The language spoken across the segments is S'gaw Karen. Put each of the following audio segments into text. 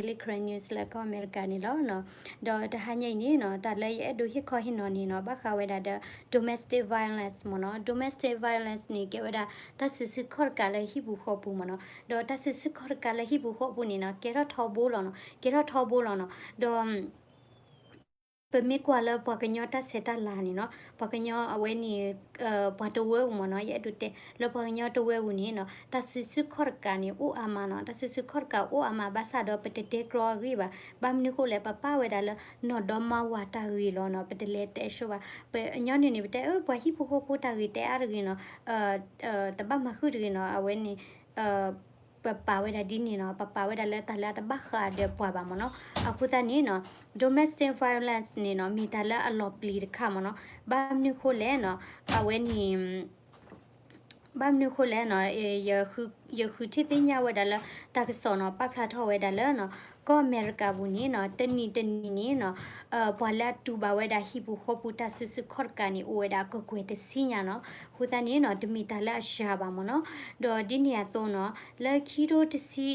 Daily Karen News လၢကီၢ်အမဲရကၤန့ၣ်လီၤ. ဒီးတဟါညါအံၤန့ၣ်နီၤ တၢ်လၢယအဲၣ်ဒိးဟ့ၣ်ခီဟ့ၣ်နီၤန့ၣ်နီၤ ဘၣ်ဃးဝဲဒၣ်ဒီး domestic violence မ့ၢ်နီၤ. Domestic violence န့ၣ် ကဲဝဲဒၣ်တၢ်စုဆူၣ်ခီၣ်တကးလၢဟံၣ်ပူၤဃီပူၤမ့ၢ်နီၤ. ဒီးတၢ်စုဆူၣ်ခီၣ်တကးလၢဟံၣ်ပူၤဃီပူၤန့ၣ်နီၤ ကဲထီၣ်ထီဘိလီၤနီၤ, ကဲထီၣ်ထီဘိလီၤနီၤ. ဒီး ပမ့ၢ်ကွၢ်လၢပှၤကညီတၢ်ဆဲးတၢ်လၤန့ၣ်နီၤ ပှၤကညီအဝဲန့ၣ် ပှၤတဝၢပူၤမ့ၢ်နီၤ ယအဲၣ်ဒိးတဲ လၢပှၤကညီတဝၢပူၤန့ၣ်နီၤ တၢ်စုဆူၣ်ခီၣ်တကးန့ၣ် အိၣ်အါမးနီၤ. တၢ်စုဆူၣ်ခီၣ်တကးအိၣ်အါမး ဘၣ်ဆၣ်ဒီးပတတဲကြီအဂ့ၢ်ဘၣ်. ဘၣ်မနုၤဃိလဲၣ် ပပာ်ဝဲဒၣ်လၢ နီၢ်ဒီမါဝၤတၢ်ဂ့ၤလီၤနီၤ, ပတလဲၤတဲဆိဘၣ်. ပညီနုၢ်န့ၣ် ပတဲအၢ ပှၤဟံၣ်ဖိဃီဖိတၢ်ဂ့ၤတဲအါတဂ့ၤနီၤ တဘၣ်မၤဃုာ်တဂ့ၤနီၤ. အဝဲန့ၣ် ပပာ်ဝဲဒၣ်ဒ်န့ၣ်နီၤ, ပပာ်ဝဲဒၣ်လၢတၢ်လၢအတဘၣ်ဃးဒီးပှၤဘၣ်မ့ၢ်နီၤ. အဃိသတးန့ၣ်နီၤ domestic violence န့ၣ်နီၤ မ့ၢ်တၢ်လၢအလီၤပျံၤတခါမ့ၢ်နီၤ. ဘၣ်မနုၤဃိလဲၣ်နီၤ အဝဲန့ၣ် ဘၣ်မနုၤဃိလဲၣ်နီၤ ယဃုထံၣ်သ့ၣ်ညါဝဲဒၣ်လၢ တၢ်ကစီၣ်နီၤ ပာ်ဖျါထီၣ်ဝဲဒၣ်လၢနီၤ ကီၢ်အမဲရကၤပူၤန့ၣ်နီၤ တနံၤတနံၤန့ၣ်နီၤ ပှၤလၢအတူၢ်ဘၣ်ဝဲဒၣ်ဟံၣ်ပူၤဃီပူၤတၢ်စုဆူၣ်ခီၣ်တကးန့ၣ် အိၣ်ဝဲဒၣ်အကကွဲၢ်တဆံညါနီၤ. အဃိသတးန့ၣ်နီၤ တမ့ၢ်တၢ်လၢအစှၤဘၣ်မ့ၢ်နီၤ. ဒီးဒ်န့ၣ်အသိးနီၤ လၢခံထိတဆံ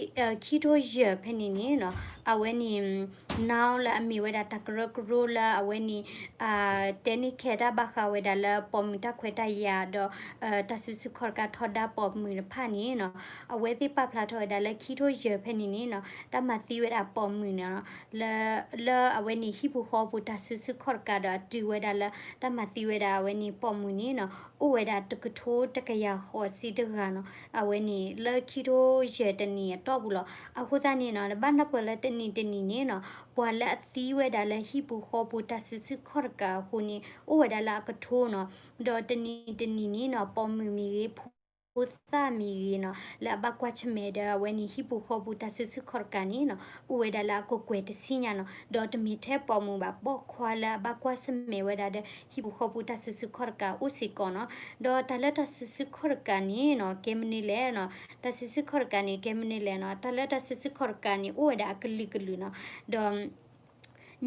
ခံထိယဲၢ်ဖဲန့ၣ်န့ၣ်နီၤ အဝဲန့ၣ် နီၢ်လၢအမ့ၢ်ဝဲဒၣ်တၢ်ကရၢကရိလၢအဝဲန့ၣ် တဲန့ၢ်ခဲတၢ်ဘၣ်ဃးဝဲဒၣ်လၢပိာ်မုၣ်တၢ်ခွဲးတၢ်ယာ်ဒီး တၢ်စုဆူၣ်ခီၣ်တကးထီဒါပိာ်မုၣ်တဖၣ်န့ၣ်နီၤ အဝဲသ့ၣ်ပာ်ဖျါထီၣ်ဝဲဒၣ်လၢခံထိယဲၢ်ဖဲန့ၣ်န့ၣ်နီၤ တၢ်မၤသံဝဲဒၣ်ပိာ်မုၣ်န့ၣ်နီၤ လၢ လၢအဝဲန့ၣ်ဟံၣ်ပူၤဃီပူၤတၢ်စုဆူၣ်ခီၣ်တကးဒီးအတုၤဝဲဒၣ်လၢ တၢ်မၤသံဝဲဒၣ်အဝဲန့ၣ်ပိာ်မုၣ်န့ၣ်နီၤ အိၣ်ဝဲဒၣ်တကထိတကယၤဃိးဆံတဂၤနီၤ. အဝဲန့ၣ်လၢခံထိယဲၢ်တနံၤအတီၢ်ပူၤလီၤ. အဃိသတးန့ၣ်နီၤ နဘၣ်နၢ်ပၢၢ်လၢတနံၤတနံၤန့ၣ်နီၤ ပှၤလၢအသံဝဲဒၣ်လၢဟံၣ်ပူၤဃီပူၤတၢ်စုဆူၣ်ခီၣ်တကးအဃိန့ၣ် အိၣ်ဝဲဒၣ်လၢအကထိနီၤ. ဒီးတနံၤတနံၤန့ၣ်နီၤ ပိာ်မုၣ်မ့ၢ်ဂ့ၤ ဖိသၣ်မ့ၢ်ဂ့ၤနီၤ လၢအဘၣ်ကွၢ်ဆၢၣ်မဲာ်ဒီးအဝဲန့ၣ် ဟံၣ်ပူၤဃီပူၤတၢ်စုဆူၣ်ခီၣ်တကးန့ၣ်နီၤ အိၣ်ဝဲဒၣ်လၢအကကွဲၢ်တဆံညါနီၤ. ဒီးတမ့ၢ်ထဲပိာ်မုၣ်ဘၣ် ပိာ်ခွါလၢအဘၣ်ကွၢ်ဆၢၣ်မဲာ်ဝဲဒၣ်ဒီး ဟံၣ်ပူၤဃီပူၤတၢ်စုဆူၣ်ခီၣ်တကးအိၣ်စ့ၢ်ကီးနီၤ. ဒီးတၢ်လၢတၢ်စုဆူၣ်ခီၣ်တကးန့ၣ်နီၤ ကဲမနုၤလဲၣ်နီၤ တၢ်စုဆူၣ်ခီၣ်တကးန့ၣ် ကဲမနုၤလဲၣ်နီၤ တၢ်လၢတၢ်စုဆူၣ်ခီၣ်တကးန့ၣ် အိၣ်ဝဲဒၣ်အကလုာ်ကလုာ်နီၤ. ဒီး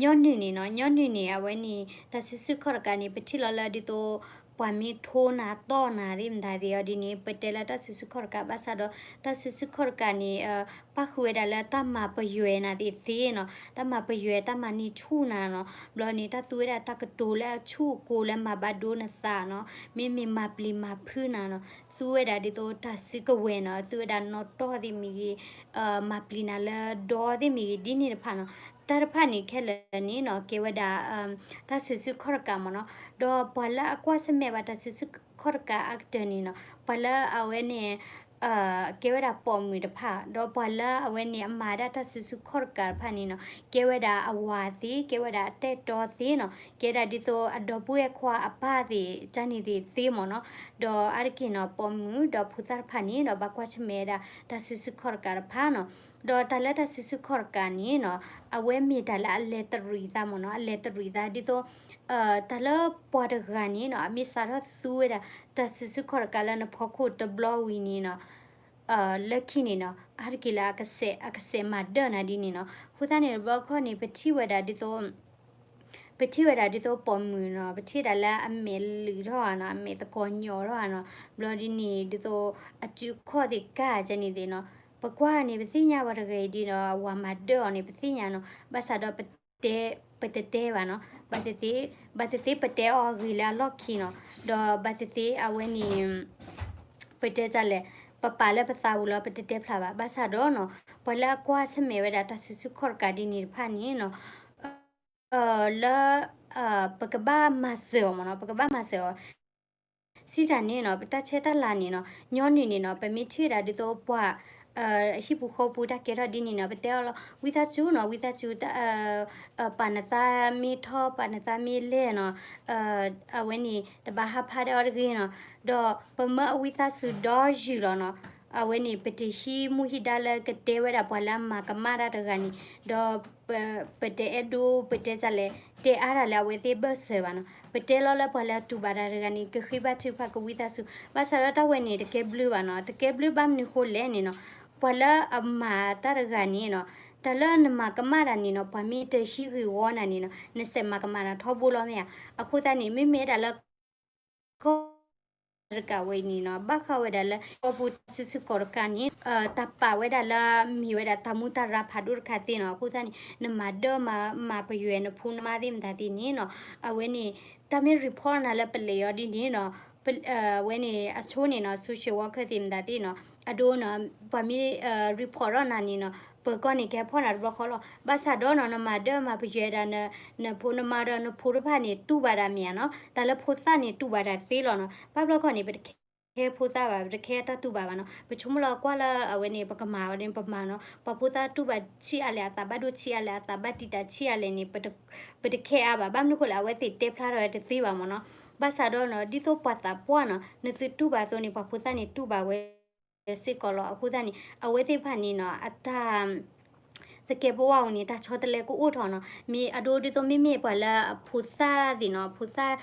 ညီနုၢ်န့ၣ်နီၤ ညီနုၢ်န့ၣ် အဝဲန့ၣ် တၢ်စုဆူၣ်ခီၣ်တကးန့ၣ် ပထံၣ်လီၤလၢဒ်သိး ပှၤမ့ၢ်ထိနၤတီၢ်နၤသ့ၣ်မတၤသ့ၣ်အီၤဒ်န့ၣ် ပတဲလၢတၢ်စုဆူၣ်ခီၣ်တကး ဘၣ်ဆၣ်ဒီး တၢ်စုဆူၣ်ခီၣ်တကးန့ၣ် ပၣ်ဃုာ်ဝဲဒၣ်လၢတၢ်မၤပယွဲနၤသ့ၣ်သ့နီၤ, တၢ်မၤပယွဲ တၢ်မၤန့ၢ်ဆူၣ်နၤနီၤ, ဘျီန့ၣ် တၢ်သူဝဲဒၣ်တၢ်ကတိၤလၢအဆူၣ်အကိၤလၢမၤဘၣ်ဒိနသးနီၤ, မ့မ့ၢ်မၤပျံၤမၤဖုးနၤနီၤ, သူဝဲဒၣ်ဒ်သိးတၢ်စုကဝဲၤနီၤ, သူဝဲဒၣ်နီၣ်တီၢ်သ့ၣ်မ့ၢ်ဂ့ၤ, မၤပျံၤနၤလၢဒီသ့ၣ်မ့ၢ်ဂ့ၤ ဒ်န့ၣ်တဖၣ်နီၤ, တၢ်တဖၣ်န့ၣ်ခဲလၢာ်န့ၣ်နီၤ ကဲဝဲဒၣ် တၢ်စုဆူၣ်ခီၣ်တကးမ့ၢ်နီၤ, ဒီးပှၤလၢအကွၢ်ဆၢၣ်မဲာ်ဘၣ်တၢ်စုဆူၣ်ခီၣ်တကးအါကတၢၢ်န့ၣ်နီၤ, ပှၤလၢအဝဲန့ၣ် ကဲဝဲဒၣ်ပိာ်မုၣ်တဖၣ်, ဒီးပှၤလၢအဝဲန့ၣ်အမၤဒၣ်တၢ်စုဆူၣ်ခီၣ်တကးတဖၣ်န့ၣ်နီၤ, ကဲဝဲဒၣ်အဝၤသ့, ကဲဝဲဒၣ်အတဲာ်တီသ့နီၤ, ကဲဒၣ်ဒ်သိးအဒီပုၢ်ဝဲၢ်ခွါအပၢ်သ့ၣ် ကန့ၣ်သ့ၣ်သ့မ့ၢ်နီၤ, ဒီးအါတက့ၢ်နီၤ ပိာ်မုၣ်ဒီးဖိသၣ်တဖၣ်န့ၣ်ဒီး ဘၣ်ကွၢ်ဆၢၣ်မဲာ်ဝဲဒၣ်တၢ်စုဆူၣ်ခီၣ်တကးတဖၣ်နီၤ, ဒီးတၢ်လၢတၢ်စုဆူၣ်ခီၣ်တကးန့ၣ်နီၤ, အဝဲမ့ၢ်တၢ်လၢအလဲၤတရံးသးမ့ၢ်နီၤ, အလဲၤတရံးသးဒ်သိး တၢ်လၢပှၤတဂၤန့ၣ်နီၤ အမ့ၢ်စးထီၣ်သူဝဲဒၣ် တၢ်စုဆူၣ်ခီၣ်တကးလၢနဖီခိၣ်တဘျီဝံၤန့ၣ်နီၤ, လၢခံန့ၣ်နီၤ အါတက့ၢ်လၢအကစဲး အကစဲးမၤဒၢၣ်နၤဒ်န့ၣ်နီၤ, အဃိသတးန့ၣ် တဘျီခီန့ၣ် ပထံၣ်ဝဲဒၣ်ဒ်သိး ပထံၣ်ဝဲဒၣ်ဒ်သိးပိာ်မုၣ်နီၤ, ပထံၣ်ဒၣ်လၢအမဲာ်လုာ်ထီၣ်ဧါနီၤ, အမဲာ်သကိးညိးထီၣ်ဧါနီၤ, ဘျီဒ်န့ၣ်ဒ်သိး အစုအခီၣ်သ့ၣ်ကၢ်ကန့ၣ်သ့ၣ်နီၤ, ပကွၢ်န့ၣ် ပသ့ၣ်ညါဝဲတဂၤအံၤဒ်နီၤ, အဝၤမၤဒၢၣ်အီၤန့ၣ် ပသ့ၣ်ညါနီၤ, ဘၣ်ဆၣ်ဒီး ပတတဲဘၣ်နီၤ, ဘၣ်သ့ၣ်သ့ၣ် ဘၣ်သ့ၣ်သ့ၣ်ပတဲအီၤအဂ့ၢ်လၢအလီၢ်ခံနီၤ, ဒီးဘၣ်သ့ၣ်သ့ၣ်အဝဲန့ၣ် ပတဲဒ်လဲၣ်, ပပာ်လၢပသးပူၤလီၤ ပတတဲဖျါဘၣ်, ဘၣ်ဆၣ်ဒီးနီၤ, ပှၤလၢအကွၢ်ဆၢၣ်မဲာ်ဝဲဒၣ်တၢ်စုဆူၣ်ခီၣ်တကးဒ်န့ၣ်တဖၣ်န့ၣ်နီၤ လၢ ပကဘၣ်မၤစၢၤအီၤမ့ၢ်နီၤ, ပကဘၣ်မၤစၢၤအီၤ, စံးတၢ်န့ၣ်နီၤ, ပတၢ်ဆဲးတၢ်လၤန့ၣ်နီၤ, ညီနုၢ်န့ၣ်နီၤ, ပမ့ၢ်ထံၣ်ဝဲဒၣ်ဒ်သိးပှၤ ဟံၣ်ပူၤဃီပူၤတၢ်ကဲထီၣ်ဒ်န့ၣ်နီၤ, ပတဲအီၤလီၤ, ဝံသးစူၤနီၤ, ဝံသးစူၤ ပာ်နသးမ့ၢ်ထီၣ် ပာ်နသးမ့ၢ်လဲၢ်နီၤ, အဝဲန့ၣ် တဘၣ်ဟးဖးဒီးအီၤတဂ့ၤနီၤ, ဒီးပမၢအဝံသးစူၤဒီးယုာ်လီၤနီၤ, အဝဲန့ၣ် ပတဟံးမူဟံးဒါလၢကတဲဝဲဒၣ်ပှၤလၢအမၤကမၣ်တၢ်တဂၤန့ၣ်, ဒီး ပတအဲၣ်ဒိး ပတဲဒ်လဲၣ်, တဲအါတၢ်လၢအဝဲသ့ၣ်ဘၢၣ်စၢၤဘၣ်နီၤ, ပတဲလီၤလၢပှၤလၢအတူၢ်ဘၣ်တၢ်တဂၤန့ၣ် ကဃ့ဘါထုကဖၣ် ကဝံသးစူၤ, ဘၣ်ဆၣ်ဒီးတၢ်ဝဲန့ၣ်တကဲဘျုးဘၣ်နီၤ, တကဲဘျုးဘၣ်မနုၤဃိလဲၣ်န့ၣ်နီၤ, ပှၤလၢအမၤတၢ်တဂၤန့ၣ်နီၤ, တၢ်လၢနမၤကမၣ်တၢ်န့ၣ်နီၤ, ပှၤမ့ၢ်တဟံးဂ့ၢ်ဝီနၤန့ၣ်နီၤ, နစဲးမၤကမၣ်တၢ်ထီဘိလီၤမ့ၢ်ဧါ, အဃိသတးန့ၣ် မ့မ့ၢ်ဒၣ်လၢ ကီၢ် တကးဝဲအံၤန့ၣ်နီၤ ဘၣ်ဃးဝဲဒၣ်လၢ ကီၢ်ပူၤတၢ်စုဆူၣ်ခီၣ်တကးန့ၣ် တၢ်ပာ်ဝဲဒၣ်လၢ မ့ၢ်ဝဲဒၣ်တၢ်မူတၢ်ရၤဖးဒိၣ်တခါသ့နီၤ. အဃိသတးန့ၣ် နမၤဒၢမၤပယွဲနဖိနမါသ့ၣ်မတၤသ့ၣ်န့ၣ်နီၤ အဝဲန့ၣ် တၢ်မ့ၢ် report နၤလၢပလံးအီၤဒ်န့ၣ်နီၤ အဝဲန့ၣ် အဆိန့ၣ်နီၤ social worker သ့ၣ်မတၤသ့ၣ်နီၤ အဒိနီၤ ပှၤမ့ၢ် report ထီၣ်နၤန့ၣ်နီၤ ပၢၤကီၢ်န့ၣ် ကဟဲဖီၣ်နၤတဘျီဃီလီၤ. ဘၣ်ဆၣ်ဒီးနီၤ နမၤဒၢမၤပယွဲဒၣ် နဖိနမါဒီးနဖိတဖၣ်န့ၣ် တူၢ်ဘၣ်ဒၣ်မ့ၢ်ဧါနီၤ တၢ်လၢဖိသၣ်န့ၣ် တူၢ်ဘၣ်ဒၣ်သ့လီၤနီၤ. ဘၣ်ဘျီခီန့ၣ် ပတခဲဖိသၣ်ဘၣ် ပတခဲတၢ်တူၢ်ဘၣ်ဘၣ်နီၤ ပဆိကမိၣ်လီၤကွၢ်လၢအဝဲန့ၣ် ပကမၤအီၤန့ၣ် ပမၤနီၤ ပှၤဖိသၣ်တူၢ်ဘၣ်ဆံးအါလဲၣ် အသးဘၣ်ဒိဆံးအါလဲၣ် အသးဘၣ်တံာ်တာ်ဆံးအါလဲၣ်န့ၣ် ပတခဲအါဘၣ် ဘၣ်မနုၤဃိလဲၣ် အဝဲသ့ၣ်တဲဖျါထီၣ်ဝဲတသ့ဘၣ်မ့ၢ်နီၤ. ဘၣ်ဆၣ်ဒီးနီၤ ဒ်သိးပှၤသးပှၢ်နီၤ နသုတူၢ်ဘၣ်အသိးန့ၣ် ပှၤဖိသၣ်န့ၣ်တူၢ်ဘၣ်ဝဲစ့ၢ်ကီးလီၤ. အဃိသတးန့ၣ် အဝဲသ့ၣ်တဖၣ်န့ၣ်နီၤ အတၢ် သကဲးပဝးအံၤန့ၣ် တၢ်ဆီတလဲကအိၣ်ထီၣ်နီၤ မ့ၢ်အဒိဒ်သိးမ့မ့ၢ်ပှၤလၢအဖိသၣ်သ့ၣ်နီၤ အဖိသၣ်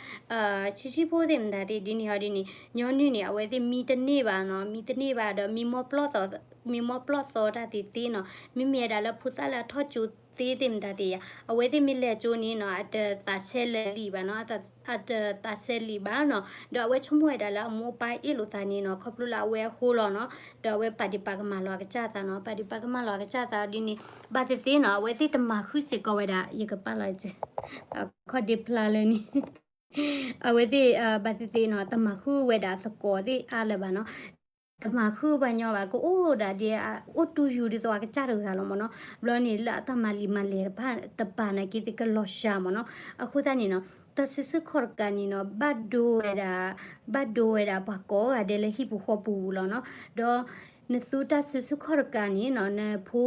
ဆံးဆံးဖိသ့ၣ်မတၤသ့ၣ် ဒ်န့ၣ်ဟီဒ်န့ၣ် ညီနုၢ်န့ၣ် အဝဲသ့ၣ်မံတန့ၢ်ဘၣ်နီၤ မံတန့ၢ်ဘၣ်ဒီး မံမီၢ်ပျီၢ်သီ မံမီၢ်ပျီၢ်သီတၢ်သ့ၣ်သ့နီၤ မ့မ့ၢ်ဝဲဒၣ်လၢဖိသၣ်လၢအထီၣ်ကၠိသ့သ့ၣ်မတၤသ့ၣ်ယါ အဝဲသ့ၣ်မ့ၢ်လဲၤကၠိန့ၣ်နီၤ အတသးဆဲးလၢာ်လံာ်ဘၣ်နီၤ အတသးဆဲးလံာ်ဘၣ်နီၤ ဒီးအဝဲဆိကမိၣ်ဝဲဒၣ်လၢအမိၢ်အပၢ်အ့ၣ်လိာ်သးန့ၣ်နီၤ ခီဖျိလၢအဝဲအဃိလီၤနီၤ ဒီးအဝဲပာ်ဒံးပာ်ကမၣ်လီၤအကစၢ်အသးနီၤ ပာ်ဒံးပာ်ကမၣ်လီၤအကစၢ်အသးဒ်န့ၣ် ဘၣ်သ့ၣ်သ့ၣ်နီၤ အဝဲသ့ၣ်တမၤဃုာ်စ့ၢ်ကီးဝဲဒၣ် ယကပာ်လီၤ ခီၣ်ဒ့ဖျါလၢန့ၣ် အဝဲသ့ၣ် ဘၣ်သ့ၣ်သ့ၣ်နီၤ တမၤဃုာ်ဝဲဒၣ်သကိးသ့ၣ်အါလၢၤဘၣ်နီၤ တမၤဃုာ်ပှၤညီဘၣ် ကအိၣ်ဒၣ်ဒ် အိၣ်တူၢ်ယူၤဒ်သိးအကစၢ်တဂၤလီၤမ့ၢ်နီၤ ဘျီန့ၣ်လၢအတၢ်မၤလံာ်မၤလဲၢ်တဖၣ်တပၤနာ်က့သ့ၣ် ကလီၤစှၤမ့ၢ်နီၤ အဃိသတးန့ၣ်နီၤ တၢ်စုဆူၣ်ခီၣ်တကးန့ၣ်နီၤ ဘၣ်ဒိဝဲဒၣ် ဘၣ်ဒိဝဲဒၣ်ပှၤကိးဂၤဒဲးလၢဟံၣ်ပူၤဃီပူၤလီၤနီၤ ဒီး နသူတၢ်စုဆူၣ်ခီၣ်တကးန့ၣ်နီၤ နဖ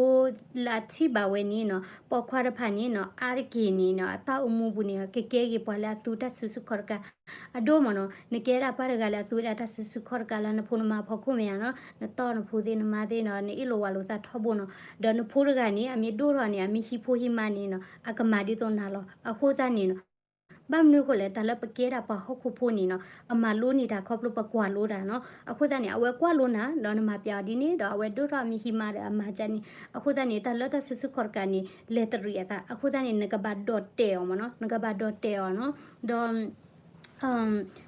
ိလၢအထံၣ်ဘၣ်ဝဲန့ၣ်နီၤ ပိာ်ခွါတဖၣ်န့ၣ်နီၤ အါတက့ၢ်န့ၣ်နီၤ အတၢ်အိၣ်မူပူၤန့ၣ် ကကဲက့ၤပှၤလၢအသူတၢ်စုဆူၣ်ခီၣ်တကး အဒိမ့ၢ်နီၤ နကဲဒၣ်ပှၤတဂၤလၢအသူဝဲဒၣ်တၢ်စုဆူၣ်ခီၣ်တကးလၢနဖိနမါအဖီခိၣ်မ့ၢ်ဧါနီၤ နတီၢ်နဖိသ့ၣ်နမါသ့ၣ်နီၤ နအ့ၣ်လိာ်ဝးလိာ်သးထီဘိနီၤ ဒီးနဖိတဂၤန့ၣ် အမ့ၢ်ဒိၣ်ထီၣ်န့ၣ် အမ့ၢ်ဟံးဖိဟံးမါန့ၣ်နီၤ အကမၤဒ်သိးနၤလီၤ အဃိသတးန့ၣ်နီၤ ဘၣ်မနုၤအဃိလဲၣ် တၢ်လၢပကဲဒၣ်ပှၤဟီၣ်ခိၣ်ဖိန့ၣ်နီၤ အမၤလိန့ၢ်တၢ်ခီဖျိပကွၢ်လိတၢ်နီၤ အဃိသတးန့ၣ် အဝဲကွၢ်လိနၤ ဒီးနမၤပျးအီၤဒ်န့ၣ် ဒီးအဝဲဒိၣ်ထီၣ်အမ့ၢ်ဟံးမါဒီးအမၤကၢန့ၣ် အဃိသတးန့ၣ် တၢ်လၢတၢ်စုဆူၣ်ခီၣ်တကးန့ၣ် လဲၤတရံးအသး အဃိသတးန့ၣ် နကဘၣ်ဒီၣ်တဲာ်အီၤမ့ၢ်နီၤ နကဘၣ်ဒီၣ်တဲာ်အီၤနီၤ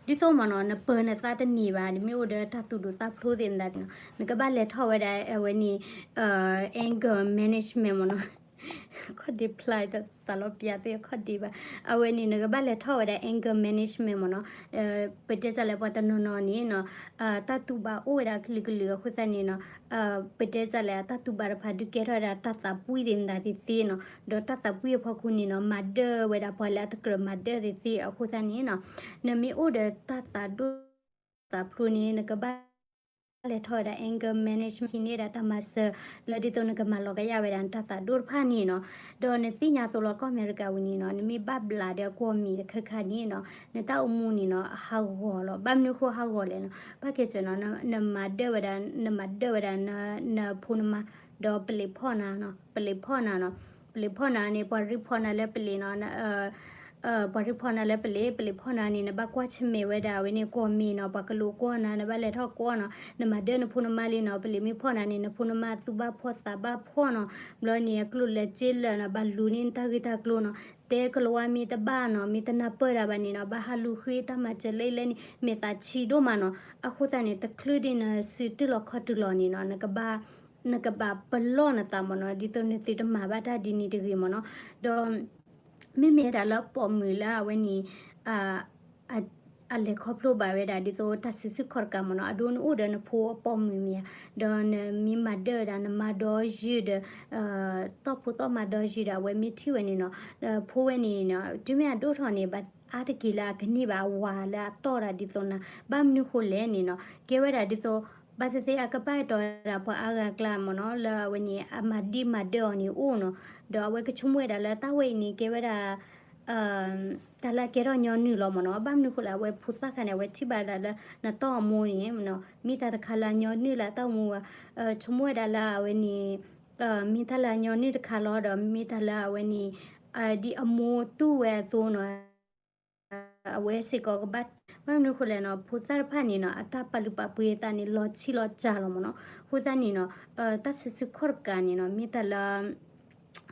ဒီး ဒ်သိးမ့ၢ်နီၤ နပၢၤနသးတန့ၢ်ဘၣ် နမ့ၢ်အိၣ်ဒီးတၢ်သူၣ်ဒိၣ်သးဖျိးသ့ၣ်မတၤသ့ၣ်နီၤ နကဘၣ်လဲၤထီၣ်ဝဲဒၣ်အဝဲန့ၣ် anger management မ့ၢ်နီၤ ခီၣ်ဒ့ဖျါ တသးလီၤပျးသ့ခီၣ်ဒ့ဘၣ် အဝဲန့ၣ် နကဘၣ်လဲၤထီၣ်ဝဲဒၣ် anger management မ့ၢ်နီၤ ပတဲတၢ်လဲၣ် ပှၤတနီၤနီၤန့ၣ်နီၤ တၢ်တူၢ်ဘၣ်အိၣ်ဝဲဒၣ်ကလုာ်ကလုာ်အဃိသတးန့ၣ်နီၤ ပတဲတၢ်လဲၣ် တၢ်တူၢ်ဘၣ်တဖၣ်ဒုးကဲထီၣ်ဝဲဒၣ်တၢ်သးပှံၢ်သ့ၣ်မတၤသ့ၣ်သ့နီၤ ဒီးတၢ်သးပှံၢ်အဖီခိၣ်န့ၣ်နီၤ မၤဒၢဝဲဒၣ်ပှၤလၢအတကြၢးမၤဒၢသ့ၣ်သ့အဃိသတးန့ၣ်နီၤ နမ့ၢ်အိၣ်ဒီးတၢ်သးဒိၣ်သးဖျိးန့ၣ် နကဘၣ် လဲၤထီၣ်ဝဲဒၣ် anger management ဟံးန့ၢ်ဒၣ်တၢ်မၤစၢၤ လၢဒ်သိးနကမၤလီၤကယာ်ဝဲဒၣ်နတၢ်သးဒိၣ်တဖၣ်န့ၣ်နီၤ ဒီးနသ့ၣ်ညါသိးလီၤကီၢ်အမဲရကၤဝံၤန့ၣ်နီၤ နမ့ၢ်ဘၣ်ဘျးဒီးကွီၢ်မံၤတခါခါန့ၣ်နီၤ နတၢ်အိၣ်မူန့ၣ်နီၤ အဟးဂီၤလီၤ ဘၣ်မနုၤဃိဟးဂီၤလဲၣ်နီၤ ဘၣ်ကဲစၢၤနီၤ နမၤဒၢဝဲဒၣ် နမၤဒၢဝဲဒၣ် နဖိနမါ ဒီးပလံၤဖီၣ်နၤနီၤ ပလံၤဖီၣ်နၤနီၤ ပလံၤဖီၣ်နၤန့ၣ် ပှၤရံဖီၣ်နၤလၢပလံၤနီၤ ပှၤရံဖီၣ်နၤလၢပလံၤ ပလံၤဖီၣ်နၤန့ၣ် နဘၣ်ကွၢ်ဆၢၣ်မဲာ်ဝဲဒၣ်အဝဲန့ၣ် ကွီၢ်မံၤနီၤ ပှၤကလူးကွီၢ်နၤ နဘၣ်လဲၤထီၣ်ကွီၢ်နီၤ နမၤဒၢနဖိနမါလံနီၤ ပလံၤမ့ၢ်ဖီၣ်နၤန့ၣ် နဖိနမါသူဘၣ်ဖှီၣ်သးဘၣ်ဖှီၣ်နီၤ ဘျီန့ၣ် အကျိၣ်လၢစ့လၢာ်နီၤ ဘၣ်လူၤန့ၢ်နတၢ်ဂ့ၢ်တၢ်ကျိၤနီၤ တဲကလၤဝါမ့ၢ်တဘၣ်နီၤ မ့ၢ်တနၢ်ပၢၢ်တၢ်ဘၣ်န့ၣ်နီၤ ဘၣ်ဟးလူၤဃ့တၢ်မၤစၢၤလၢအံၤလၢန့ၣ် မဲာ်သးဆံးဒိၣ်မးနီၤ အဃိသတးန့ၣ် တချုးဒ်နစုတုၢ်လီၤခီၣ်တုၤလီၤန့ၣ်နီၤ နကဘၣ် နကဘၣ်ပလီၢ်နသးမ့ၢ်နီၤ ဒ်သိးနသုတမၤဘၣ်တၢ်ဒ်န့ၣ်တဂ့ၤမ့ၢ်နီၤ ဒီး မ့မ့ၢ်ဒၣ်လၢပိာ်မုၣ်လၢအဝဲန့ၣ် အ အလဲၤခီဖျိဘၣ်ဝဲဒၣ်ဒ်သိးတၢ်စုဆူၣ်ခီၣ်တကးမ့ၢ်နီၤ အဒိနအိၣ်ဒီးနဖိအပိာ်မုၣ်မ့ၢ်ဧါ, ဒီးနမ့ၢ်မၤဒၢဝဲဒၣ်နမါဒီယုၢ်ဒီး တီၢ်ဖိတီၢ်မါဒီယုၢ်ဒီး အဝဲမ့ၢ်ထံၣ်ဝဲန့ၣ်နီၤ ဖိဝဲန့ၣ်နီၤ တုၤမ့ၢ်အဒိၣ်ထီၣ်န့ၣ် ဘၣ်အါတက့ၢ်လၢအကန့ၢ်ဘၣ်အဝၤလၢအတီၢ်ဒၣ်ဒ်သိးနၤ ဘၣ်မနုၤဃိလဲၣ်န့ၣ်နီၤ ကဲဝဲဒၣ်ဒ်သိး ဘၣ်သ့ၣ်သ့ၣ်အကပာ်အဲၣ်တီဝဲဒၣ်ပှၤအါဂၤအကျါမ့ၢ်နီၤ လၢအဝဲန့ၣ် အမၤဒံးမၤဒၢအီၤန့ၣ်အိၣ်နီၤ ဒီးအဝဲကဆိကမိၣ်ဝဲဒၣ်လၢတၢ်ဝဲအံၤန့ၣ် ကဲဝဲဒၣ် တၢ်လၢအကဲထီၣ်ညီနုၢ်လီၤမ့ၢ်နီၤ ဘၣ်မနုၤဃိလဲၣ် အဝဲဖိသၣ်ခါန့ၣ် အဝဲထံၣ်ဘၣ်ဒၣ်လၢနတီၢ်အမိၢ်န့ၣ် မ့ၢ်တၢ်တခါလၢအညီနုၢ်လၢအတၢ်အိၣ်မူဝဲ ဆိကမိၣ်ဝဲဒၣ်လၢအဝဲန့ၣ် မ့ၢ်တၢ်လၢအညီနုၢ်တခါလီၤ ဒီးမ့ၢ်တၢ်လၢအဝဲန့ၣ် ဒ်အမိၢ်တူၢ်ဝဲအသိးနီၤ အဝဲစ့ၢ်ကီးကဘၣ် ဘၣ်မနုၤဃိလဲၣ်နီၤ ဖိသၣ်တဖၣ်န့ၣ်နီၤ အတၢ်ပာ်လုၢ်ပာ်ပှ့ၤအသးန့ၣ် လီၤဆံးလီၤစှၤလီၤမ့ၢ်နီၤ အဃိသတးန့ၣ်နီၤ တၢ်စုဆူၣ်ခီၣ်တကးန့ၣ်နီၤ မ့ၢ်တၢ်လၢ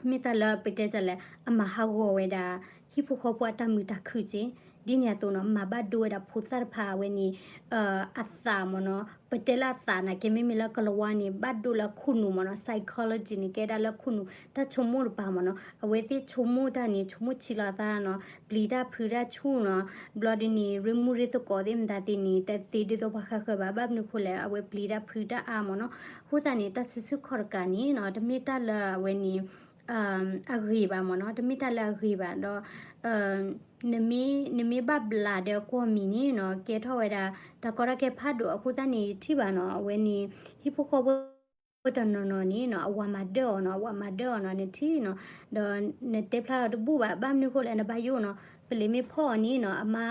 မ့ၢ်တၢ်လၢပတဲတၢ်လဲၣ် အမၤဟးဂီၤဝဲဒၣ် ဟံၣ်ဖိဃီဖိအတၢ်မုာ်တၢ်ခုၣ်က့ၢ် ဒ်န့ၣ်အသိးနီၤ မၤဘၣ်ဒိဝဲဒၣ်ဖိသၣ်တဖၣ်အဝဲန့ၣ် အသးမ့ၢ်နီၤ, ပတဲလၢအသးနာ်က့ မ့မ့ၢ်လၢကလၤဝါန့ၣ် ဘၣ်ဒိလၢခိၣ်နူာ်မ့ၢ်နီၤ, psychology န့ၣ် ကဲဒၣ်လၢခိၣ်နူာ် တၢ်ဆိကမိၣ်တပၤမ့ၢ်နီၤ, အဝဲသ့ၣ်ဆိကမိၣ်တၢ်န့ၣ် ဆိကမိၣ်ဆံးလီၤသးနီၤ, ပျံၤတၢ်ဖုးတၢ်ဆူၣ်နီၤ, ဘျီဒ်န့ၣ် ရ့မုၢ်ရ့သကိးသ့ၣ်မတၤသ့ၣ်န့ၣ် တသ့ဒ်သိးပှၤဃၣ်ဃၢၤဘၣ်, ဘၣ်မနုၤဃိလဲၣ် အဝဲပျံၤတၢ်ဖုးတၢ်အါမ့ၢ်နီၤ, အဃိသတးန့ၣ် တၢ်စုဆူၣ်ခီၣ်တကးန့ၣ်နီၤ တမ့ၢ်တၢ်လၢအဝဲန့ၣ် အဂ့ၤဘၣ်မ့ၢ်နီၤ, တမ့ၢ်တၢ်လၢအဂ့ၤဘၣ်ဒီး နမ့ၢ်ဘၣ်ဘျးဒီးကွီၢ်မံၤန့ၣ်နီၤ ကဲထီၣ်ဝဲဒၣ် တၢ်ကီတၢ်ခဲဖးဒိၣ်အဃိသတးန့ၣ် ယထံၣ်ဘၣ်နီၤ, အဝဲန့ၣ် ဟံၣ်ဖိဃီဖိတနီၤနီၤန့ၣ်နီၤ အဝၤမၤဒၢၣ်အီၤနီၤ, အဝၤမၤဒၢၣ်အီၤနီၤ နထံၣ်နီၤ, ဒီးနတဲဖျါလီၤတဘူၣ်ဘၣ်, ဘၣ်မနုၤဃိလဲၣ် နဘၣ်ယိၣ်နီၤ, ပလံၤမ့ၢ်ဖီၣ်အီၤန့ၣ်နီၤ အမါ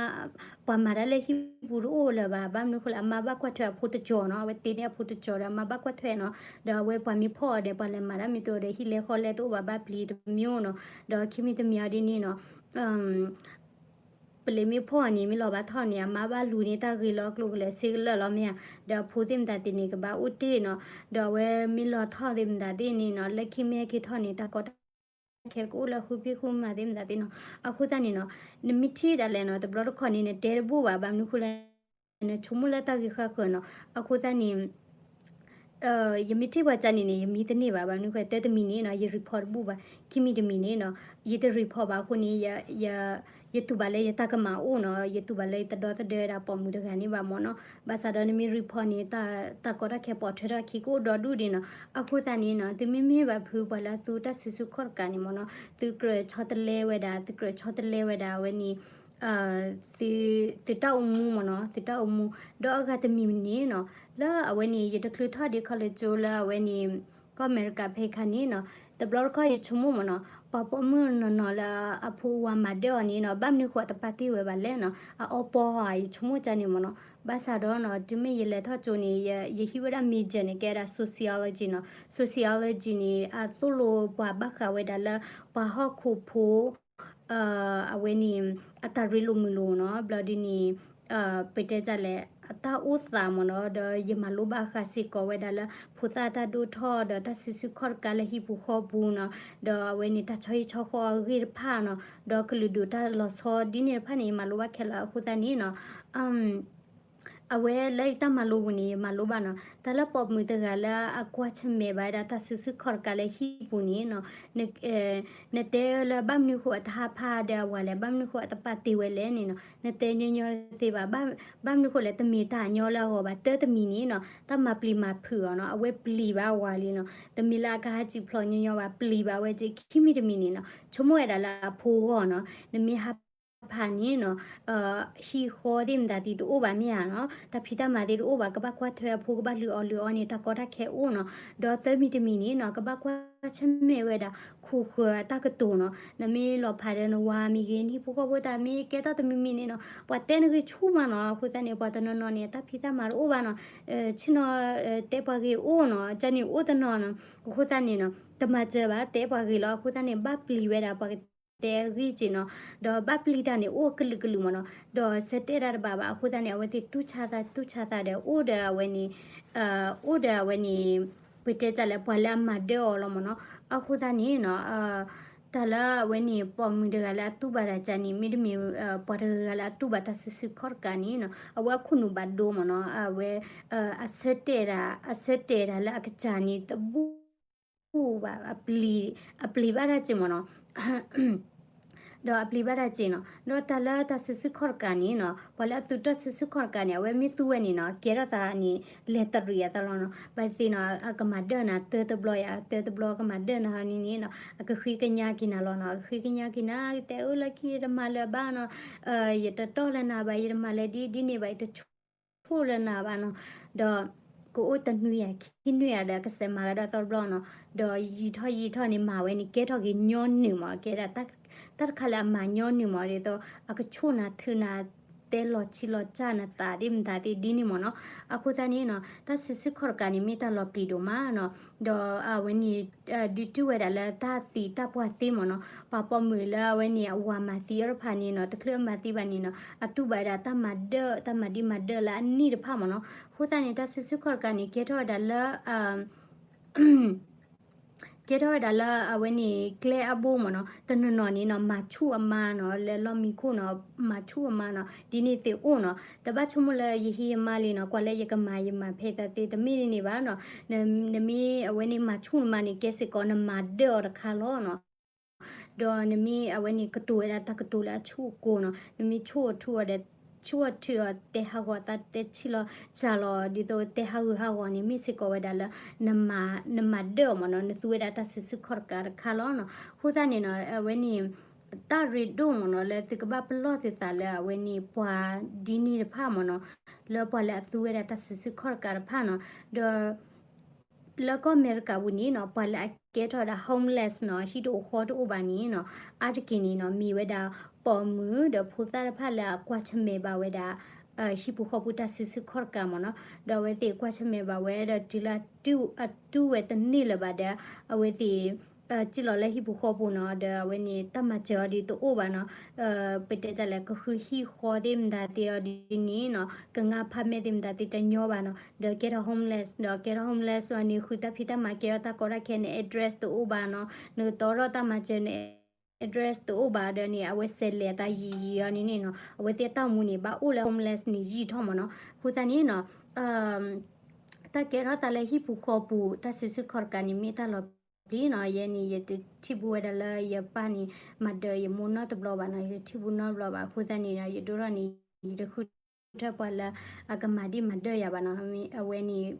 ပှၤမၤတၢ်လၢဟံၣ်ပူၤတအိၣ်လၢၤဘၣ်, ဘၣ်မနုၤဃိလဲၣ် အမါဘၣ်ကွၢ်ထွဲအဖိတကၠီၤနီၤ, အဝဲတ့န့ၢ်အဖိတကၠီၤဒီး အမါဘၣ်ကွၢ်ထွဲနီၤ, ဒီးအဝဲပှၤမ့ၢ်ဖီၣ်အီၤဒီး ပှၤလဲၤမၤတၢ်မ့ၢ်တအိၣ်ဒီး ဟံၣ်လဲဃီလဲတအိၣ်ဘၣ်, ဘၣ်ပျံၤတမံၤနီၤ, ဒီးခံမံၤတမံၤအီၤဒ်န့ၣ်နီၤ ပလံၤမ့ၢ်ဖီၣ်အီၤန့ၣ် မ့ၢ်လီၤဘၣ်ထီၣ်န့ၣ် အမါဘၣ်လူၤန့ၢ်တၢ်ဂ့ၤလီၤကျိၤကလဲာ်စ့ကလၢာ်လီၤမ့ၢ်ဧါ, ဒီးအဖိသ့ၣ်မတၤသ့ၣ်န့ၣ် ကဘၣ်အိၣ်တ့ၢ်နီၤ, ဒီးအဝဲမ့ၢ်လီၤထီၣ်သ့ၣ်မတၤသ့ၣ်န့ၣ်နီၤ လၢခံမ့ၢ်ဟဲက့ၤထီၣ်န့ၣ် တၢ်ကီတၢ်ခဲကအိၣ်လၢဃုဖံၣ်ဃုမၤသ့ၣ်မတၤသ့ၣ်နီၤ, အဃိသတးန့ၣ်နီၤ နမ့ၢ်ထံၣ်ဒၣ်လဲာ်နီၤ တဘျီတခီၣ်န့ၣ် နတဲတဘူၣ်ဘၣ်, ဘၣ်မနုၤဃိလဲၣ် နဆိကမိၣ်လၢတၢ်ဂ့ၢ်ဃၣ်ဃၢၤနီၤ, အဃိသတးန့ၣ် ယမ့ၢ်ထံၣ်ပှၤကၢန့ၣ်န့ၣ် ယမံတန့ၢ်ဘၣ်, ဘၣ်မနုၤဃိ တၢတမံၤန့ၣ်နီၤ ယ report တဘူၣ်ဘၣ်, ခံမံၤတမံၤန့ၣ်နီၤ ယတ report ဘၣ်အဃိန့ၣ် ယတူၢ်ဘၣ်လၢယတၢ်ကမၣ်အိၣ်နီၤ, ယတူၢ်ဘၣ်လၢယတဒီသဒၢဝဲဒၣ်ပိာ်မုၣ်တဂၤန့ၣ်ဘၣ်မ့ၢ်နီၤ, ဘၣ်ဆၣ်ဒီးနမ့ၢ် report န့ၣ် တၢ်ကီတၢ်ခဲပိာ်ထွဲထီၣ်ခံကအိၣ်ဒီဒူၣ်ဒံးနီၤ, အဃိသတးန့ၣ်နီၤ သုမ့မ့ၢ်ဘၣ်ဖုပှၤလၢအသူတၢ်စုဆူၣ်ခီၣ်တကးန့ၣ်မ့ၢ်နီၤ သုကြၢးဆီတလဲဝဲဒၣ် သုကြၢးဆီတလဲဝဲဒၣ်အဝဲန့ၣ် သုတၢ်အိၣ်မူမ့ၢ်နီၤ သုတၢ်အိၣ်မူ, ဒီးအဂၤတမံၤန့ၣ်နီၤ လၢအဝဲန့ၣ် ယတချုးထီၣ်ဒံး college လၢအဝဲန့ၣ် ကီၢ်အမဲရကၤဖဲခါန့ၣ်နီၤ, တဘျီတခီၣ်ယဆိကမိၣ်မ့ၢ်နီၤ ပှၤပိာ်မုၣ်နီၢ်နီၢ်လၢအဖိအဝၤမၤဒၢၣ်အီၤန့ၣ်နီၤ ဘၣ်မနုၤဃိအတပာ်တ့ၢ်ဝဲဘၣ်လဲၣ်နီၤ, အအီပီဧါ ယဆိကမိၣ်ကန့ၣ်မ့ၢ်နီၤ, ဘၣ်ဆၣ်ဒီးနီၤ တုၤမ့ၢ်ယလဲၤထီၣ်ကၠိန့ၣ် ယဟံးဝဲဒၣ် major န့ၣ် ကဲဒၣ် sociology နီၤ, sociology န့ၣ် အသိၣ်လိပှၤဘၣ်ဃးဝဲဒၣ်လၢ ပှၤဟီၣ်ခိၣ်ဖိ အဝဲန့ၣ် အတၢ်ရ့လိာ်မုာ်လိာ်နီၤ, ဘျီဒ်န့ၣ် ပတဲတၢ်လဲၣ် အတၢ်အိၣ်သးမ့ၢ်နီၤ, ဒီးယမၤလိဘၣ်ဃးစ့ၢ်ကီးဝဲဒၣ်လၢ ဖိသၣ်တၢ်ဒိၣ်ထီၣ် ဒီးတၢ်စုဆူၣ်ခီၣ်တကးလၢဟံၣ်ပူၤဃီပူၤနီၤ, ဒီးအဝဲန့ၣ် တၢ်ဆီဟံၣ်ဆီဃီအဂ့ၢ်တဖၣ်နီၤ, ဒီးကလုာ်ဒူၣ်တၢ်လီၤဆီဒ်န့ၣ်တဖၣ်န့ၣ် ယမၤလိဘၣ်ခဲလၢာ်အဃိသတးန့ၣ်နီၤ အဝဲလၢယတၢ်မၤလိပူၤန့ၣ် ယမၤလိဘၣ်နီၤ, တၢ်လၢပိာ်မုၣ်တဂၤလၢအကွၢ်ဆၢၣ်မဲာ်ဘၣ်ဝဲဒၣ်တၢ်စုဆူၣ်ခီၣ်တကးလၢဟံၣ်ပူၤန့ၣ်နီၤ, နတဲလၢဘၣ်မနုၤဃိအတဟးဖးဒီးအဝၤလဲၣ်, ဘၣ်မနုၤဃိအတပာ်တ့ၢ်ဝဲလဲၣ်န့ၣ်နီၤ, နတဲညီညီတသ့ဘၣ်, ဘၣ်မနုၤဃိလဲၣ် တမ့ၢ်တၢ်ညီလၢအဂီၢ်ဘၣ်, တၢတမံၤန့ၣ်နီၤ တၢ်မၤပျံၤမၤဖုးအီၤနီၤ, အဝဲပျံၤဘၣ်အဝၤလံနီၤ, တမ့ၢ်လၢအကဟးစံၣ်ဖျိးညီညီဘၣ်, ပျံၤဘၣ်ဝဲက့ၤ, ခံမံၤတမံၤန့ၣ်နီၤ ဆိကမိၣ်ဝဲဒၣ်လၢအဖိအဂီၢ်နီၤ, နမ့ၢ်ဟးဖးန့ၣ်နီၤ ဟံၣ်ဃီသ့ၣ်မတၤသ့ၣ်တအိၣ်ဘၣ်မ့ၢ်ဧါနီၤ, တၢ်ဖံးတၢ်မၤသ့ၣ်တအိၣ်ဘၣ်, ကဘၣ်ကွၢ်ထွဲအဖိ ကဘၣ်လုၢ်အီၣ်လုၢ်အီန့ၣ် တၢ်ကီတၢ်ခဲအိၣ်နီၤ, ဒီးသၢမံၤတမံၤန့ၣ်နီၤ ကဘၣ်ကွၢ်ဆၢၣ်မဲာ်ဝဲဒၣ်ခိၣ်ဃၢၤအတၢ်ကတိၤနီၤ, နမ့ၢ်လီၤဖးဒီးနဝၤမ့ၢ်ဂ့ၤ နဟံၣ်ဖိဃီဖိတၢ်မ့ၢ်ကဲထီၣ်တမံၤမံၤန့ၣ်နီၤ ပှၤတဲနဂ့ၢ်ဆူၣ်မးနီၤ, အဃိသတးန့ၣ် ပှၤတနီၤနီၤန့ၣ် တၢ်ဖံးတၢ်မၤတအိၣ်ဘၣ်နီၤ, ဆ့ၣ်နီၤ တဲပှၤဂ့ၤအိၣ်နီၤ, ကန့ၣ်အိၣ်တနီၤနီၤ, အဃိသတးန့ၣ်နီၤ တမၤစၢၤဘၣ် တဲပှၤဂ့ၤလီၤ, အဃိသတးန့ၣ် ဘၣ်ပျံၤဝဲဒၣ်ပှၤကတဲအဂ့ၢ်က့နီၤ, ဒီးဘၣ်ပျံၤတၢ်န့ၣ် အိၣ်ကလုာ်ကလုာ်မးနီၤ, ဒီးဆၢတဲာ်တၢ်တဘၣ်ဘၣ်, အဃိသတးန့ၣ် အဝဲသ့ၣ်တူၢ်ဆါသး တူၢ်ဆါသးဒီး အိၣ်ဒီးအဝဲန့ၣ် အိၣ်ဒီးအဝဲန့ၣ် ပတဲတၢ်လၢပှၤလၢအမၤဒၢၣ်အီၤလီၤမးနီၤ, အဃိသတးန့ၣ်နီၤ တၢ်လၢအဝဲန့ၣ် ပိာ်မုၣ်တဂၤလၢအတူၢ်ဘၣ်တၢ်ကန့ၣ် မ့တမ့ၢ် ပှၤတဂၤလၢအတူၢ်ဘၣ်တၢ်စုဆူၣ်ခီၣ်တကးန့ၣ်နီၤ အဝဲအခိၣ်နူာ်ဘၣ်ဒိမးနီၤ, အဝဲ အဆၢတဲာ်တၢ် အဆၢတဲာ်တၢ်လၢအကစၢ်န့ၣ် တဘူၣ်ဘၣ် အပျံၤ အပျံၤဘၣ်တၢ်စ့ၢ်မးနီၤ ဒီးအပျံၤဘၣ်တၢ်စ့ၢ်နီၤ, ဒီးတၢ်လၢတၢ်စုဆူၣ်ခီၣ်တကးန့ၣ်နီၤ ပှၤလၢအသူတၢ်စုဆူၣ်ခီၣ်တကးန့ၣ် အဝဲမ့ၢ်သူဝဲန့ၣ်နီၤ ကဲထီၣ်သးန့ၣ် လဲၤတရံးအသးလီၤနီၤ, ဘၣ်သ့ၣ်နီၤ အကမၤဒၢၣ်နၤတၢတဘျီယၤ တၢတဘျီကမၤဒၢၣ်နၤန့ၣ်န့ၣ်နီၤ အကဃ့ကညးက့ၤနၤလီၤနီၤ, အကဃ့ကညးက့ၤနၤ ကတဲအၢလၢခံ ယတမၤလၢၤဘၣ်နီၤ, ယတတီၢ်လၢနၤဘၣ် ယတမၤလၢဒ်ဒ်န့ၣ်ဘၣ် ယတဆိၣ်လၢနၤဘၣ်နီၤ, ဒီး ကအိၣ်တနွံယၤခံနွံယၤဒီး ကစဲးမၤကဒီးသီတဘျီနီၤ, ဒီးယံာ်ထီၣ်ယံာ်ထီၣ်န့ၣ် မၤဝဲန့ၣ် ကဲထီၣ်က့ၤညီနုၢ်မး ကဲဒၣ် တၢ်တခါလၢအမၤညီနုၢ်မး ဒ်သိး အကဆိၣ်နၤထုးနၤ တဲလီၤဆံးလီၤစၢ်နသးသ့ၣ်မတၤသ့ၣ်ဒ်န့ၣ်မးနီၤ, အဃိသတးန့ၣ်နီၤ တၢ်စုဆူၣ်ခီၣ်တကးန့ၣ် မ့ၢ်တၢ်လီၤပျံၤဒိၣ်မးနီၤ, ဒီးအဝဲန့ၣ် ဒုးတုၤဝဲဒၣ်လၢတၢ်သံတၢ်ပှၢ်သ့မးနီၤ, ပှၤပိာ်မုၣ်လၢအဝဲန့ၣ် အဝၤမၤသံအီၤတဖၣ်န့ၣ်နီၤ တချုးအမၤသံဘၣ်န့ၣ်နီၤ အတူၢ်ဘၣ်ဝဲဒၣ်တၢ်မၤဒၢၣ် တၢ်မၤဒံးမၤဒၢၣ်လၢအနံၣ်တဖၣ်မးနီၤ, အဃိသတးန့ၣ် တၢ်စုဆူၣ်ခီၣ်တကးန့ၣ် ကဲထီၣ်ဝဲဒၣ်လၢ ကဲထီၣ်ဝဲဒၣ်လၢအဝဲန့ၣ် ကျဲအဘိမ့ၢ်နီၤ, တနီၤနီၤန့ၣ်နီၤ မၤဆူၣ်အမါနီၤ, လၢလီၢ်မံခိၣ်နီၤ မၤဆူၣ်အမါနီၤ, ဒ်န့ၣ်သ့ၣ်အိၣ်နီၤ, တဘၣ်ဆိကမိၣ်လၢယဟံးယမါလံနီၤ, ကွၢ်လၢယကမၤယမၤဖဲသးသ့ တမ့ၢ်ဒ်န့ၣ်ဘၣ်နီၤ, နမ့ၢ်အဝဲန့ၣ်မၤဆူၣ်နမါန့ၣ် ကဲစ့ၢ်ကီးနမၤဒၢၣ်အီၤတခါလီၤနီၤ. ဒီးနမ့ၢ်အဝဲန့ၣ်ကတိၤဝဲဒၣ်တၢ်ကတိၤလၢအဆူၣ်အကိၤနီၤ, နမ့ၢ်ဆူၣ်အီၤထူအီၤဒီး ဆူၣ်အီၤထူအီၤ တဲဟးဂီၤသးတဲဆံးလီၤစှၤလီၤ ဒ်သိးတဲဟးဂူာ်ဟးဂီၤန့ၣ် မ့ၢ်စ့ၢ်ကီးဝဲဒၣ်လၢ နမၤ နမၤဒၢၣ်အီၤမ့ၢ်နီၤ, နသူဝဲဒၣ်တၢ်စုဆူၣ်ခီၣ်တကးတခါလီၤနီၤ. အဃိသတးန့ၣ်နီၤ အဝဲန့ၣ် တၢ်ရ့ဒိၣ်မ့ၢ်နီၤ လၢသုကဘၣ်ပလီၢ်သုသးလၢအဝဲန့ၣ် ပှၤဒ်န့ၣ်တဖၣ်မ့ၢ်နီၤ, လၢပှၤလၢအသူဝဲဒၣ်တၢ်စုဆူၣ်ခီၣ်တကးတဖၣ်နီၤ, ဒီး လၢကီၢ်အမဲရကၤပူၤန့ၣ်နီၤ ပှၤလၢအကဲထီၣ်ဝဲဒၣ် homeless နီၤ, ဟံၣ်တအိၣ်ဃီတအိၣ်ဘၣ်န့ၣ်နီၤ, အါတက့ၢ်န့ၣ်နီၤ မ့ၢ်ဝဲဒၣ်ပိာ်မုၣ်ဒီးဖိသၣ်တဖၣ်လၢအကွၢ်ဆၢၣ်မဲာ်ဘၣ်ဝဲဒၣ် ဟံၣ်ပူၤဃီပူၤတၢ်စုဆူၣ်ခီၣ်တကးမ့ၢ်နီၤ, ဒီးအဝဲသ့ၣ်ကွၢ်ဆၢၣ်မဲာ်ဘၣ်ဝဲဒီးတုၤလၢအတူၢ်ဝဲတန့ၢ်လၢၤဘၣ်ဒီး အဝဲသ့ၣ် စံၣ်လီၤလၢဟံၣ်ပူၤဃီပူၤနီၤ, ဒီးအဝဲန့ၣ် တၢ်မၤစၢၤအီၤဒ်တအိၣ်ဘၣ်နီၤ, ပတဲတၢ်လဲၣ် ကဃုဟံၣ်ဃီသ့ၣ်မတၤသ့အီၤဒ်န့ၣ်နီၤ, ကငါဖးမဲာ်သ့ၣ်မတၤသ့တညီဘၣ်နီၤ, ဒီးကဲထီၣ် homeless ဒီးကဲထီၣ် homeless အီၤန့ၣ် ဃုတၢ်ဖံးတၢ်မၤကဲထီၣ်တၢ်ကီတၢ်ခဲန့ၣ် address တအိၣ်ဘၣ်နီၤ, နကတီၤထီၣ်တၢ်မၤစၢၤန့ၣ် address တအိၣ်ဘၣ်ဒီးန့ၣ် အဝဲစဲးလဲၤအသးယံာ်ယံာ်အီၤန့ၣ်န့ၣ်နီၤ, အဝဲသ့ၣ်အတၢ်အိၣ်မူန့ၣ် ဘၣ်အိၣ်လၢ homeless န့ၣ်ယံာ်ထီၣ်မ့ၢ်နီၤ, အဃိသတးန့ၣ်နီၤ တၢ်ကဲထီၣ်သးလၢဟံၣ်ပူၤဃီပူၤ တၢ်စုဆူၣ်ခီၣ်တကးန့ၣ် မ့ၢ်တၢ်လီၤပျံၤနီၤ, ယဲန့ၣ် ယတထံၣ်ဘူးဝဲဒၣ်လၢယပၢ်န့ၣ် မၤဒၢးယမိၢ်နီတဘျီဘၣ်နီၤ, ယတထံၣ်ဘူးနီတဘျီဘၣ်, အဃိသတးန့ၣ်ဒီး ယဒိၣ်ထီၣ်န့ၣ် ယတဃုထၢပှၤလၢ အကမၤဒံးမၤဒၢးယၤဘၣ်နီၤ, အဝဲန့ၣ်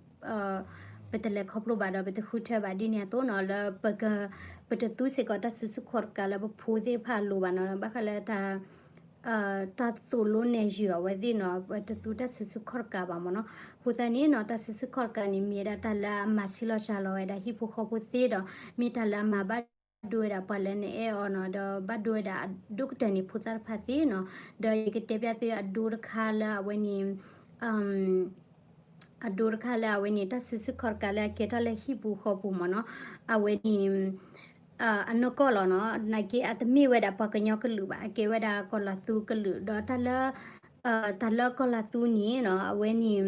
ပတလဲၤခီဖျိဘၣ်ဒီး ပတဃုထၢဘၣ်ဒ်န့ၣ်အသိးနီၤ, လၢပက ပတသူစ့ၢ်ကီးတၢ်စုဆူၣ်ခီၣ်တကးလၢပဖိသ့ၣ်တဖၣ်အလိၤဘၣ်နီၤ, ဘၣ်ဃးလၢတၢ် တၢ်သိၣ်လိနဲၣ်ယုာ်အဝဲသ့ၣ်နီၤ, ပတသူတၢ်စုဆူၣ်ခီၣ်တကးဘၣ်မ့ၢ်နီၤ, အဃိသတးန့ၣ်နီၤ တၢ်စုဆူၣ်ခီၣ်တကးန့ၣ် မ့ၢ်ဝဲဒၣ်တၢ်လၢအမၤဆံးလီၤစှၤလီၤဝဲဒၣ်ဟံၣ်ဖိဃီဖိသ့ဒီး မ့ၢ်တၢ်လၢအမၤဘၣ်ဒိဝဲဒၣ်ပှၤလၢနအဲၣ်အီၤနီၤ, ဒီးဘၣ်ဒိဝဲဒၣ်အဒိၣ်ကတၢၢ်န့ၣ် ဖိသၣ်တဖၣ်သ့နီၤ, ဒီးယကတဲပျးသုအဒိတခါလၢအဝဲန့ၣ် အဒိတခါလၢအဝဲန့ၣ် တၢ်စုဆူၣ်ခီၣ်တကးလၢအကဲထီၣ်လၢဟံၣ်ပူၤဃီပူၤမ့ၢ်နီၤ, အဝဲန့ၣ် အနီၢ်ကီၢ်လီၤနီၤ, နာ်က့အတမ့ၢ်ဝဲဒၣ်ပှၤကညီကလုာ်ဘၣ်, အကဲဝဲဒၣ်ကီၤလၤသူကလုာ်, ဒီးတၢ်လၢ တၢ်လၢကီၤလၤသူန့ၣ်နီၤ, အဝဲန့ၣ်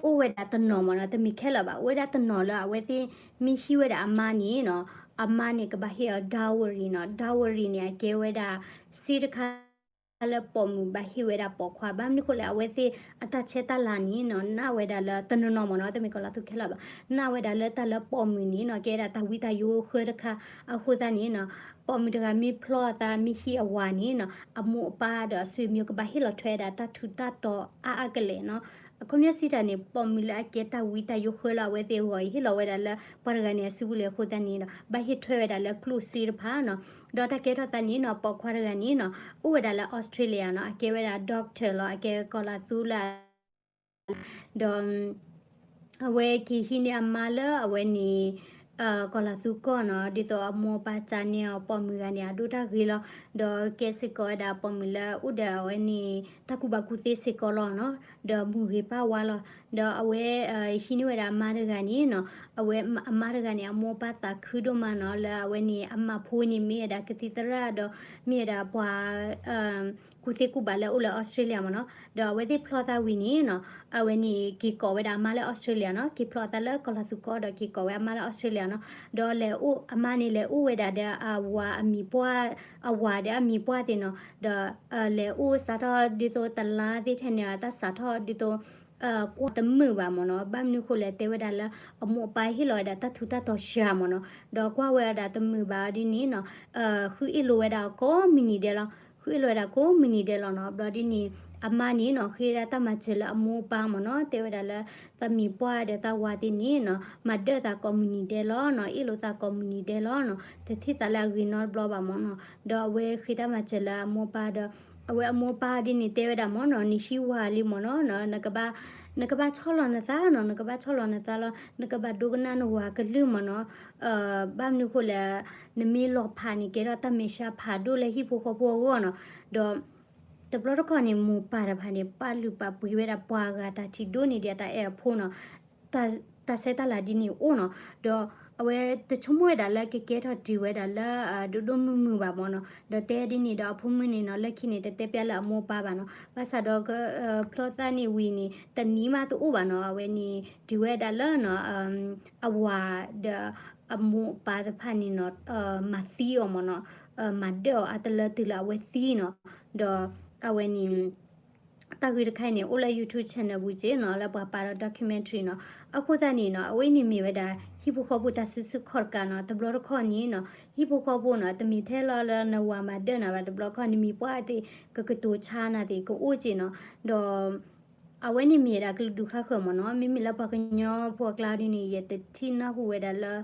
အိၣ်ဝဲဒၣ်တနီၤမ့ၢ်နီၤ, တမ့ၢ်ခဲလၢာ်ဘၣ်, အိၣ်ဝဲဒၣ်တနီၤလၢအဝဲသ့ၣ်မ့ၢ်ဟံးဝဲဒၣ်အမါန့ၣ်နီၤ, အမါန့ၣ်ကဘၣ်ဟ့ၣ်အီၤ dowry နီၤ, dowry န့ၣ် အကဲဝဲဒၣ် စ့တခါ လၢပိာ်မုၣ်ဘၣ်ဟ့ၣ်ဝဲဒၣ်ပိာ်ခွါ, ဘၣ်မနုၤဃိလဲၣ် အဝဲသ့ၣ်အတၢ်ဆဲးတၢ်လၤန့ၣ်နီၤ, နာ်ဝဲဒၣ်လၢတနီၤနီၤမ့ၢ်နီၤ, တမ့ၢ်ကီၤလၤသူခဲလၢာ်ဘၣ်, နာ်ဝဲဒၣ်လၢတၢ်လၢပိာ်မုၣ်န့ၣ်နီၤ ကဲဒၣ်တၢ်ဝံတၢ်ယိဃၢတခါ, အဃိသတးန့ၣ်နီၤ ပိာ်မုၣ်တဂၤမ့ၢ်ဖျီအသးမ့ၢ်ဟံးအဝၤန့ၣ်နီၤ အမိၢ်အပၢ်ဒီးအဆွေမျိုးကဘၣ်ဟ့ၣ်လီၤထွဲဝဲဒၣ်တၢ်ထူးတၢ်တီၤအါအါကလဲာ်နီၤ, အခီပညီစံးတၢ်န့ၣ် ပိာ်မုၣ်လၢအကဲတၢ်ဝံတၢ်ယိဃၢလၢအဝဲသ့ၣ်အဂီၢ်အံၤ ဟ့ၣ်လီၤဝဲဒၣ်လၢပှၤတဂၤန့ၣ် အစုပူၤလံအဃိသတးန့ၣ်ဒီး ဘၣ်ဟ့ၣ်ထွဲဝဲဒၣ်လၢကျိၣ်စ့တဖၣ်နီၤ, ဒီးတၢ်ကဲထီၣ်သးန့ၣ်နီၤ ပိာ်ခွါတဂၤန့ၣ်နီၤ အိၣ်ဝဲဒၣ်လၢ Australia နီၤ, အကဲဝဲဒၣ် doctor လီၤ, အကဲကီၤလၤသူလၢ ဒီး အဝဲက့ၤဟံးန့ၢ်အမါလၢအဝဲန့ၣ် ကီၤလၤသူကီၢ်နီၤ, ဒ်သိးအမိၢ်အပၢ်ကန့ၢ်အီၤ ပိာ်မုၣ်ဂၤန့ၣ် အဒိၣ်တၢ်ဂ့ၤလီၤ, ဒီးကဲစ့ၢ်ကီးဝဲဒၣ်ပိာ်မုၣ်လၢအိၣ်ဒီးအဝဲန့ၣ် တၢ်ကူၣ်ဘၣ်ကူၣ်သ့စ့ၢ်ကီးလီၤနီၤ, ဒီးမုၢ်ဂ့ၤပၢ်ဝါလီၤ, ဒီးအဝဲ ဟံးန့ၢ်ဝဲဒၣ်အမါတဂၤန့ၣ်နီၤ, အဝဲအမါတဂၤန့ၣ် အမိၢ်အပၢ်သးခုဒိၣ်မးနီၤ, လၢအဝဲန့ၣ် အမါဖိန့ၣ်မ့ၢ်ဝဲဒၣ်ကသံၣ်သရၣ်ဒီး မ့ၢ်ဝဲဒၣ်ပှၤ ကူၣ်သ့ကူၣ်ဘၣ်လၢအိၣ်လၢ Australia မ့ၢ်နီၤ, ဒီးအဝဲသ့ၣ်ဖျီသးဝံၤန့ၣ်နီၤ, အဝဲန့ၣ်က့ၤကိးဝဲဒၣ်အမါလၢ Australia နီၤ, က့ၤဖျီအသးလၢကီၤလၤသူကီၢ်ဒီးက့ၤကိးဝဲအမါလၢ Australia နီၤ, ဒီးလဲၤအိၣ်အမါန့ၣ်လဲၤအိၣ်ဝဲဒၣ်ဒီးအဝၤအမံၤပှၢ်, အဝၤဒီးအမံၤပှၢ်သ့ၣ်နီၤ, ဒီး လဲၤအိၣ်စးထီၣ်ဒ်သိးတလါသ့ၣ်ထဲန့ၣ် တၢ်စးထီၣ်ဒ်သိး ကွၢ်တမုာ်ဘၣ်မ့ၢ်နီၤ, ဘၣ်မနုၤဃိလဲၣ်တဲဝဲဒၣ်လၢ အမိၢ်အပၢ်ဟ့ၣ်လီၤဝဲဒၣ်တၢ်ထူးတၢ်တီၤစှၤမ့ၢ်နီၤ, ဒီးကွၢ်ဝဲဒၣ်တမုာ်ဘၣ်အီၤဒ်န့ၣ်နီၤ, ဃုအ့ၣ်လိာ်ဝဲဒၣ်ကိးမုၢ်နံၤဒဲးလီၤ, ဃုအ့ၣ်လိာ်ဝဲဒၣ်ကိးမုၢ်နံၤဒဲးလီၤနီၤ, ဘျီဒ်န့ၣ် အမါန့ၣ်နီၤ ဃ့ဝဲဒၣ်တၢ်မၤစၢၤလၢအမိၢ်အပၢ်မ့ၢ်နီၤ, တဲဝဲဒၣ်လၢ သးမံၤပှၢ်ဒီးသးဝၤသ့ၣ်န့ၣ်နီၤ မၤဒၢၣ်သးကိးမုၢ်နံၤဒဲးလီၤနီၤ, အ့ၣ်လိာ်သးကိးမုၢ်နံၤဒဲးလီၤနီၤ, တထံၣ်သးလၢအဂ့ၤနီတဘျီဘၣ်မ့ၢ်နီၤ, ဒီးအဝဲဃ့တၢ်မၤစၢၤလၢအမိၢ်အပၢ်ဒီး အဝဲအမိၢ်အပၢ်ဒ်န့ၣ်တဲဝဲဒၣ်မ့ၢ်နီၤ, နဟံးဝၤလံမ့ၢ်နီၤ, နကဘၣ်ဆီၣ်လီၤနသးနီၤ, နကဘၣ်ဆီၣ်လီၤနသးလီၤ, နကဘၣ်ဒိကနၣ်နဝၤကလုၢ်မ့ၢ်နီၤ, ဘၣ်မနုၤဃိလဲၣ် နမ့ၢ်လီၤဖးန့ၣ် ကဲထီၣ်တၢ်မဲာ်ဆှးဖးဒိၣ်လၢဟံၣ်ဖိဃီဖိအဂီၢ်နီၤ, ဒီး တဘျီတခီၣ်န့ၣ် မိၢ်ပၢ်တဖၣ်န့ၣ် ပာ်လုၢ်ပာ်ပှ့ၤဝဲဒၣ်ပှၤဂၤတၢ်ထံၣ်ဒိၣ်န့ၢ်ဒံးတၢ်အဲၣ်အဖိနီၤ, တၢ်ဆဲးတၢ်လၤဒ်န့ၣ်အိၣ်နီၤ, ဒီးအဝဲတဆိကမိၣ်ဝဲဒၣ်လၢကကဲထီၣ်တုၤဝဲဒၣ်လၢ ဒိၣ်ဒိၣ်မုၢ်မုၢ်ဘၣ်မ့ၢ်နီၤ, ဒီးတဲဒ်န့ၣ်ဒီးအဖိမုၣ်န့ၣ်နီၤ လၢခံန့ၣ် တတဲပျးလၢအမိၢ်အပၢ်ဘၣ်နီၤ, ဘၣ်ဆၣ်ဒီး ဖျီသးန့ၣ်ဝံၤန့ၣ် တနံၤမးတအိၣ်ဘၣ်နီၤ, အဝဲန့ၣ် တုၤဝဲဒၣ်လၢ အဝၤဒီး အမိၢ်အပၢ်တဖၣ်န့ၣ်နီၤ မၤသံအီၤမ့ၢ်နီၤ, မၤဒၢၣ်အီၤအါတလၢတုၤလၢအဝဲသံနီၤ, ဒီးအဝဲန့ၣ် တၢ်ဂ့ၢ်တခါအံၤန့ၣ် အိၣ်လၢ YouTube channel ပူၤက့နီၤ လၢပှၤပာ်ဒီး documentary နီၤ, အဃိသတးန့ၣ်နီၤ အဝဲအံၤန့ၣ်မ့ၢ်ဝဲဒၣ် ဟံၣ်ဖိဃီဖိတၢ်စုဆူၣ်ခီၣ်တကးနီၤ, တဘျီတခီၣ်န့ၣ်နီၤ ဟံၣ်ဖိဃီဖိနီၤ တမ့ၢ်ထဲလီၤလၢနဝၤမၤဒၢၣ်နၤဘၣ်, တဘျီတခီၣ်နမံၤပှၢ်သ့ၣ် ကကတိၤဆါနၤသ့ၣ် ကအိၣ်က့နီၤ, ဒီး အဝဲန့ၣ်မ့ၢ်ဒၣ်ကလုာ်ဒူၣ်ဃါဃၢၤမ့ၢ်နီၤ, မ့မ့ၢ်လၢပှၤကညီဖိအကျါဒ်န့ၣ် ယတထံၣ်နၢ်ဟူဝဲဒၣ်လၢ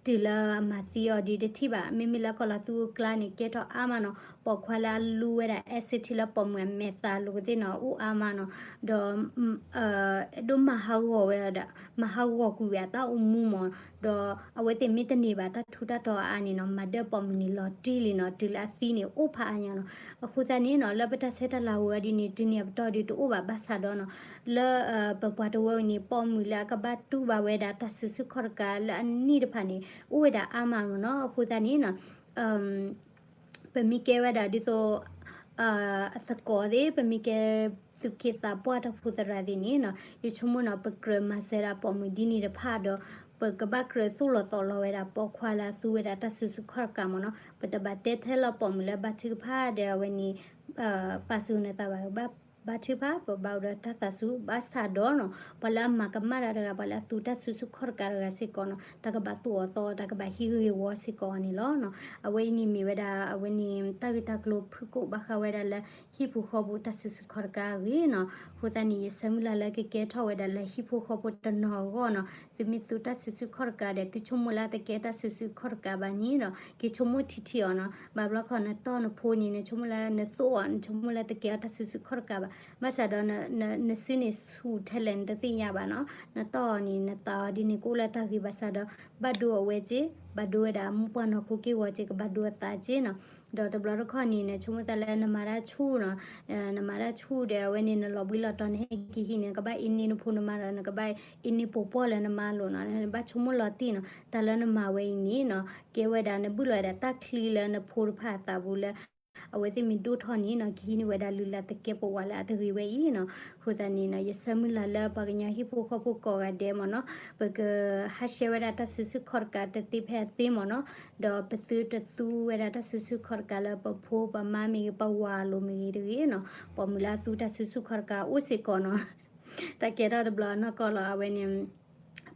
တုၤလၢအမၤသံအီၤဒ်တထံၣ်ဘၣ်, မ့မ့ၢ်လၢကီၢ်လီၤသူအကျါန့ၣ် ကဲထီၣ်အါမးနီၤ, ပိာ်ခွါလၢအလူဝဲဒၣ် acid လၢပိာ်မုၣ်အမဲာ်သးလိၤကသ့ၣ်နီၤ အိၣ်အါမးနီၤ, ဒီး ဒိၣ်မၤဟးဂီၤဝဲဒၣ် မၤဟးဂီၤကွံာ်ဝဲအတၢ်အိၣ်မူမ့ၢ်, ဒီးအဝဲသ့ၣ်မ့ၢ်တန့ၢ်ဘၣ်တၢ်ထူးတၢ်တီၤအါအါန့ၣ်နီၤ မၤဒၢၣ်ပိာ်မုၣ်န့ၣ်လီၤတံၢ်လံနီၤ, တုၤလၢအသံန့ၣ်အိၣ်ဖးအါညါနီၤ, အဃိသတးန့ၣ်နီၤ လၢပတၢ်ဆဲးတၢ်လၤဝဲဒ်န့ၣ် တုၤန့ၣ်အပတီၢ်ဒ်တအိၣ်ဘၣ်ဘၣ်ဆၣ်ဒီးနီၤ လၢ ပပှၤတဝၢအံၤန့ၣ် ပိာ်မုၣ်လၢအကဘၣ်တူၢ်ဘၣ်ဝဲဒၣ်တၢ်စုဆူၣ်ခီၣ်တကးလၢအနံၣ်တဖၣ်န့ၣ် အိၣ်ဝဲဒၣ်အါမးမ့ၢ်နီၤ, အဃိသတးန့ၣ်နီၤ ပမ့ၢ်ကဲဝဲဒၣ်ဒ်သိး အသကိးသ့ၣ် ပမ့ၢ်ကဲသုးက့သးပှၢ်တၢ်ဖိသရၣ်သ့ၣ်န့ၣ်နီၤ ယဆိကမိၣ်နီၤ ပကြၢးမၤစၢၤဒၣ်ပိာ်မုၣ်ဒ်န့ၣ်တဖၣ်ဒီး ပကဘၣ်ကြၢးသိၣ်လီၤသီလီၤဝဲဒၣ်ပိာ်ခွါလၢအသူဝဲဒၣ်တၢ်စုဆူၣ်ခီၣ်တကးမ့ၢ်နီၤ, ပတဘၣ်တဲထဲလီၤပိာ်မုၣ်လၢဘါထုကဖၣ်ဒီးအဝဲန့ၣ် ပာ်စူၣ်နသးဘၣ် ဘါထုကဖၣ် ပဘၣ်အိၣ်ဒီးတၢ်သးစူၤ ဘၣ်ဆၣ်ဒီးနီၤ ပှၤလၢအမၤကမၣ်တၢ်တဂၤ ပှၤလၢအသူတၢ်စုဆူၣ်ခီၣ်တကးတဂၤစ့ၢ်ကီးနီၤ တၢ်ကဘၣ်သူၣ်အီၤသီအီၤ တၢ်ကဘၣ်ဟံးဂ့ၢ်ဝီစ့ၢ်ကီးအီၤန့ၣ်လီၤ. အဝဲအံၤန့ၣ်မ့ၢ်ဝဲဒၣ် အဝဲန့ၣ် တၢ်ဂ့ၢ်တၢ်ကျိၤဖုၣ်ကိာ်ဘၣ်ဃးဝဲဒၣ်လၢ ဟံၣ်ဖိဃီဖိတၢ်စုဆူၣ်ခီၣ်တကးအဂ့ၢ်နီၤ. အဃိသတးန့ၣ် ယဆၢမုၢ်လၢ်လၢကကဲထီၣ်ဝဲဒၣ်လၢဟံၣ်ဖိဃီဖိတနီၤအဂီၢ်နီၤ. သုမ့ၢ်သူတၢ်စုဆူၣ်ခီၣ်တကးဒီး သုဆိကမိၣ်လၢတကဲတၢ်စုဆူၣ်ခီၣ်တကးဘၣ်န့ၣ်ဒီး က့ၤဆိကမိၣ်ထံထံအီၤနီၤ. ဘၣ်ဘျီခီနတီၢ်နဖိန့ၣ် နဆိကမိၣ်လၢနသိၣ်အီၤ နဆိကမိၣ်လၢတကဲအီၤတၢ်စုဆူၣ်ခီၣ်တကးဘၣ်. ဘၣ်ဆၣ်ဒီး နစုန့ၣ်ဆူၣ်ထဲလဲၣ်နတသ့ၣ်ညါဘၣ်နီၤ. နတီၢ်အီၤန့ၣ် နသးအီၤဒ်န့ၣ် ကအိၣ်လၢတၢ်ဂ့ၤဘၣ်ဆၣ်ဒီး ဘၣ်ဒိအဝဲက့ ဘၣ်ဒိဝဲဒၣ်အမိၢ်ပှၢ်နီၢ်ခိက့ၢ်ဂီၤက့ ကဘၣ်ဒိအသးက့နီၤ. ဒီးတဘျီတခီၣ်န့ၣ် နဆိကမိၣ်သးလၢနမၤတၢ်ဆူၣ်နီၤ. နမၤတၢ်ဆူၣ်ဒီး အဝဲန့ၣ် နလီၤဘှံးလီၤတီၤနဟဲက့ၤဟံးန့ၣ် နကဘၣ်အ့န့ၢ်နဖိနမါဒီး နကဘၣ်အ့န့ၢ်ပိာ်ပီၢ်လၢနမါအလိၤနီၤ. နဘၣ်ဆိကမိၣ်လီၤတံၢ်နီၤ. တၢ်လၢနမၤဝဲအံၤန့ၣ်နီၤ ကဲဝဲဒၣ်နဘုၣ်လီၤဝဲဒၣ်တၢ်ချံလၢနဖိတဖၣ်အသးပူၤလၢ အဝဲသ့ၣ်မ့ၢ်ဒိၣ်ထီၣ်န့ၣ်နီၤ ကဟံးန့ၢ်ဝဲဒၣ်လုၢ်လၢ်သကဲးပဝးလၢအတဂ့ၤဝဲအံၤနီၤ. အဃိသတးန့ၣ်နီၤ ယဆၢမုၢ်လၢ်လၢပှၤကညီဟံၣ်ဖိဃီဖိကိးဂၤဒဲးမ့ၢ်နီၤ ပကဟးရှဲဝဲဒၣ်တၢ်စုဆူၣ်ခီၣ်တကးတသ့ဖဲအသ့မ့ၢ်နီၤ. ဒီးပသုတသူဝဲဒၣ်တၢ်စုဆူၣ်ခီၣ်တကးလၢပဖိပမါမ့ၢ်ဂ့ၤ ပဝၤအလိၤမ့ၢ်ဂ့ၤတဂ့ၤနီၤ. ပိာ်မုၣ်လၢအသူတၢ်စုဆူၣ်ခီၣ်တကးအိၣ်စ့ၢ်ကီးနီၤ. တၢ်ကဲထီၣ်တဘျီနီၢ်ကီၢ်လီၤ အဝဲန့ၣ်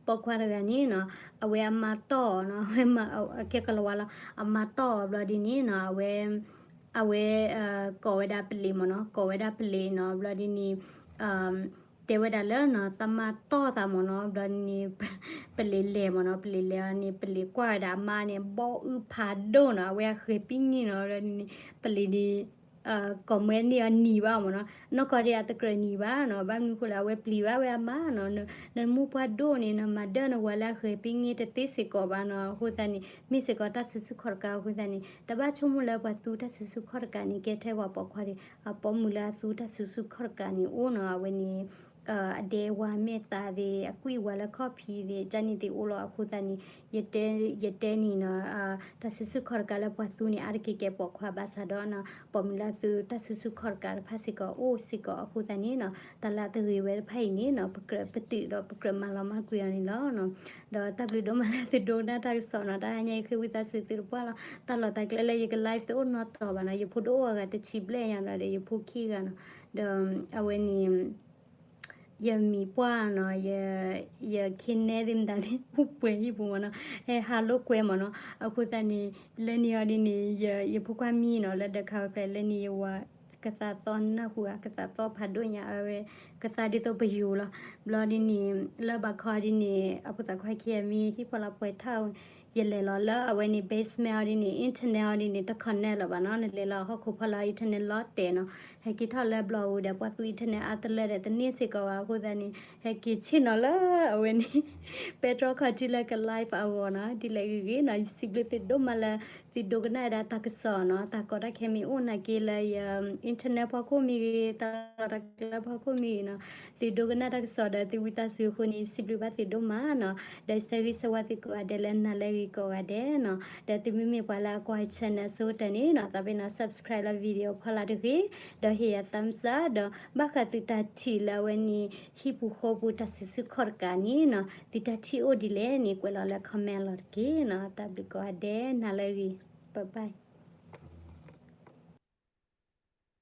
ပိာ်ခွါတဂၤန့ၣ်နီၤ အဝဲအမါတီၢ်အီၤနီၤ အဝဲမၤ အကဲကလၤဝါလီၤ အမါတီၢ်အီၤဘျီဒ်န့ၣ်နီၤ အဝဲ အဝဲ ကိးဝဲဒၣ်ပလံၤမ့ၢ်နီၤ ကိးဝဲဒၣ်ပလံၤနီၤ ဘျီဒ်န့ၣ် တဲဝဲဒၣ်လၢနီၤ သးမါတီၢ်သးမ့ၢ်နီၤ ဘျီဒ်န့ၣ် ပလံၤလဲၤမ့ၢ်နီၤ ပလံၤလဲၤအီၤန့ၣ် ပလံၤကွၢ်ဝဲဒၣ်အမါန့ၣ် ဘီအုၣ်ဖးဒိၣ်နီၤ အဝဲအဃဲၤပံၤနံၣ်နီၤ ဘျီဒ်န့ၣ် ပလံၤန့ၣ် ကိးမၢန့ၢ်အီၤနံၤဘၣ်မ့ၢ်နီၤ နီၢ်ကီၢ်ဒ်အတကြၢးနံၤဘၣ်နီၤ ဘၣ်မနုၤဃိလဲၣ် အဝဲပျံၤဘၣ်ဝဲအမါနီၤ နမိၢ်ပှၢ်ဒိၣ်န့ၣ် နမၤဒၢၣ်နဝၤလၢအဃဲၤပံၤနံၣ်တသ့စ့ၢ်ကီးဘၣ်နီၤ အဃိသတးန့ၣ် မ့ၢ်စ့ၢ်ကီးတၢ်စုဆူၣ်ခီၣ်တကးအဃိသတးန့ၣ် တဘၣ်ဆိကမိၣ်လၢပှၤသူတၢ်စုဆူၣ်ခီၣ်တကးန့ၣ် ကဲထဲပှၤပိာ်ခွါဒံး အပိာ်မုၣ်လၢအသူတၢ်စုဆူၣ်ခီၣ်တကးန့ၣ်အိၣ်နီၤ အဝဲန့ၣ် အဒဲဝါမဲာ်သးသ့ၣ် အကွံာ်ဝါလၢခီၣ်ဖံးသ့ၣ် ကန့ၣ်သ့ၣ်အိၣ်လီၤ အဃိသတးန့ၣ် ယတဲန့ၣ်နီၤ တၢ်စုဆူၣ်ခီၣ်တကးလၢပှၤသူန့ၣ် အါတက့ၢ်ကဲပိာ်ခွါဘၣ်ဆၣ်ဒီးနီၤ ပိာ်မုၣ်လၢအသူတၢ်စုဆူၣ်ခီၣ်တကးတဖၣ်စ့ၢ်ကီးအိၣ်စ့ၢ်ကီး အဃိသတးန့ၣ်နီၤ တၢ်လၢအတဂ့ၤဝဲတဖၣ်အံၤန့ၣ်နီၤ ပကြၢးပတုာ်ဒီးပကြၢးမၤလီၤမၢ်ကွံာ်အီၤန့ၣ်လီၤ. ဒီးတၢ်ဘျုးဒိၣ်မးလၢသုဒိကနၣ်တၢ်ကစီၣ်နီၤ တၢ်ဟါညါအံၤဃ့ဝံသးစူၤသုတပှၢ်လီၤ တၢ်လီၢ်တၢ်ကျဲလၢယက live တအိၣ်နီတီၤဘၣ်နီၤ ယဖိတအိၣ်အဂၤတဆံဘျဲၣ်ညါဒီး ယဖိခံဂၤနီၤ ဒီးအဝဲန့ၣ် ယမံၤပှၢ်နီၤ ယ ယခ့နဲသ့ၣ်မတၤသ့ၣ် အိၣ်ပှဲၤဟံၣ်ပူၤမ့ၢ်နီၤ ဟဲဟးလိာ်ကွဲမ့ၢ်နီၤ အဃိသတးန့ၣ် လၢန့ၣ်အီၤဒ်န့ၣ် ယဖိခွါမံနီၤ လၢဒၢးခးဝဲဖျဲး လၢန့ၣ်ယဝၤ ကသးသီနၢ်ဟူဧါ ကသးသီဖးဒိၣ်ညါ အဝဲ ကသးဒ်သိးပယိၤလီၤ ဘျီဒ်န့ၣ် လၢဘၣ်ခီဒ်န့ၣ် အဖိသၣ်ခွါခံဂၤမ့ၢ်ဟံၣ်ဖီလာ်ပှဲၤထီၣ် ယလဲၤလီၤလၢအဝဲန့ၣ် basement အီၤဒ်န့ၣ် internet အီၤဒ်န့ၣ် တ connect လၢၤဘၣ်နီၤ နလဲၤလီၤဟီၣ်ခိၣ်ဖီလာ် internet လီၤတဲာ်နီၤ ဟဲက့ၤထီၣ်လၢဘျီၣ်ဧိၤဒီး ပှၤသူ internet အါတလၢဒီး တန့ၢ်စ့ၢ်ကီးဘၣ် အဃိသတးန့ၣ် ဟဲက့ၤဆ့ၣ်နီၤလၢအဝဲန့ၣ် ပဲတြီခီၣ်ထံးလၢက live အဂီၢ်နီၤ ဒ်လဲၣ်ဂ့ၤဂ့ၤနီၤ ယစံးဘျုးသုဒိၣ်မးလၢ သုဒိကနၣ်ဝဲဒၣ်တၢ်ကစီၣ်နီၤ တၢ်ကီတၢ်ခဲမ့ၢ်အိၣ်နာ်က့လၢယ internet ဖီခိၣ်မ့ၢ်ဂ့ၤ တၢ်လီၢ်တၢ်ကျဲဖီခိၣ်မ့ၢ်ဂ့ၤနီၤ သုဒိကနၣ်တၢ်ကစီၣ်ဒီးသုဝံသးစူၤအဃိန့ၣ် စံးဘျုးဘၣ်သုဒိၣ်မးနီၤ ဒီးဆၢဂ့ၤဆၢဝါသုကိးဂၤဒဲးလၢနၤလၢအဂ့ၤ ကိးဂၤဒဲးနီၤ. ဒီးသုမ့မ့ၢ်ပှၤလၢအကွၢ် channel အဆိကတၢၢ်န့ၣ်နီၤ သးပ့ၤနီၣ် subscribe လၢ video ဖီလာ်တဂ့ၤ, ဒီးဟ့ၣ်ယၤ thumbs up ဒီး ဘၣ်ဃးသုတၢ်ထံၣ်လၢအဝဲန့ၣ် ဟံၣ်ပူၤဃီပူၤတၢ်စံၣ်စိၤခီၣ်တကးန့ၣ်နီၤ သုတၢ်ထံၣ်အိၣ်ဒ်လဲၣ်န့ၣ် ကွဲးလီၤလၢ comment လီၤတက့ၢ်နီၤ. တၢ်ဘျုးကိးဂၤဒဲး နၤလၢအဂ့ၤ bye bye.